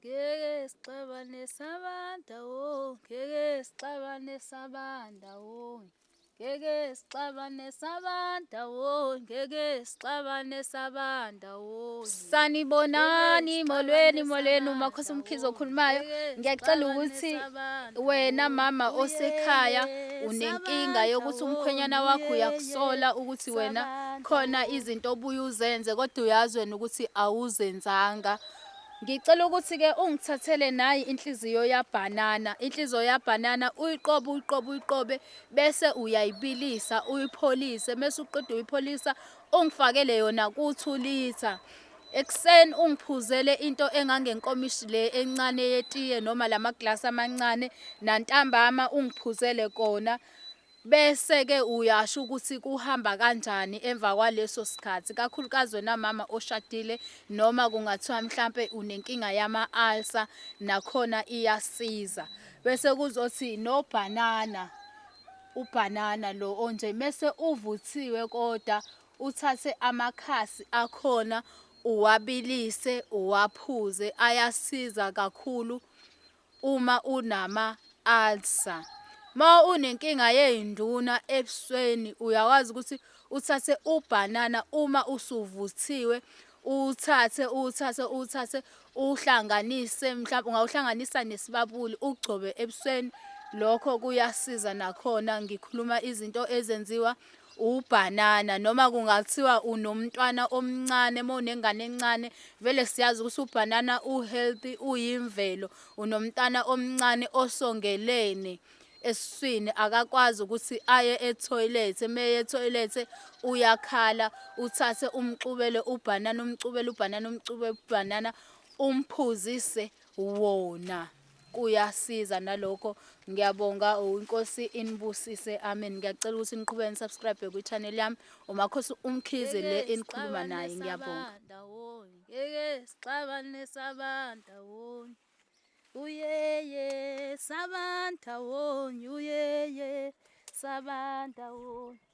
Ngeke sixabane sabandawonye, ngeke sixabane sabandawonye. Ngeke sixabane sabandawonye, ngeke sixabane sabandawonye. Sanibonani, molweni molweni, uMakhosi uMkhize okhulumayo. Ngiyacela ukuthi wena mama osekhaya unenkinga yokuthi umkhwenyana wakho uyakusola ukuthi wena khona izinto obuye uzenze kodwa uyazi wena ukuthi awuzenzanga. Ngicela ukuthi-ke ungithathele nayi inhliziyo yabhanana, inhliziyo yabhanana uyiqobe uyiqobe uyiqobe bese uyayibilisa uyipholise mese uqeda uyipholisa ungifakele yona ku-2 litre. Ekuseni ungiphuzele into engangenkomishi le encane yetiye noma lamaglasi amancane nantambama ungiphuzele kona. Bese-ke uyasho ukuthi kuhamba kanjani emva kwaleso sikhathi, kakhulukazi wena mama oshadile noma kungathiwa mhlampe unenkinga yama-ulcer nakhona iyasiza. Bese kuzothi nobhanana, ubhanana lo onje mese uvuthiwe koda uthathe amakhasi akhona uwabilise uwaphuze ayasiza kakhulu uma unama ulcer. Ma unenkinga yey'nduna ebusweni uyakwazi ukuthi uthathe ubhanana uma usuvuthiwe uwuthathe uwuthathe uwuthathe uwuhlanganise mhlawumbe ungawuhlanganisa nesibabuli ugcobe ebusweni lokho kuyasiza nakhona ngikhuluma izinto ezenziwa ubhanana noma kungathiwa unomntwana omncane uma unengane encane vele siyazi ukuthi ubhanana u-healthy uyimvelo unomntana omncane osongelene esiswini akakwazi ukuthi aye ethoyilethe uma eye ethoyilethe uyakhala uthathe umxubele ubhanana umxubele ubhanana umxube ubhanana umphuzise wona kuyasiza nalokho ngiyabonga inkosi inibusise amen ngiyacela ukuthi niqhubeke nisubscribe kwi-channel yami umakhosi umkhize le enikhuluma naye ngiyabonga ngeke sixabane sabandawonye uyeye sabandawonye uyeye sabandawonye.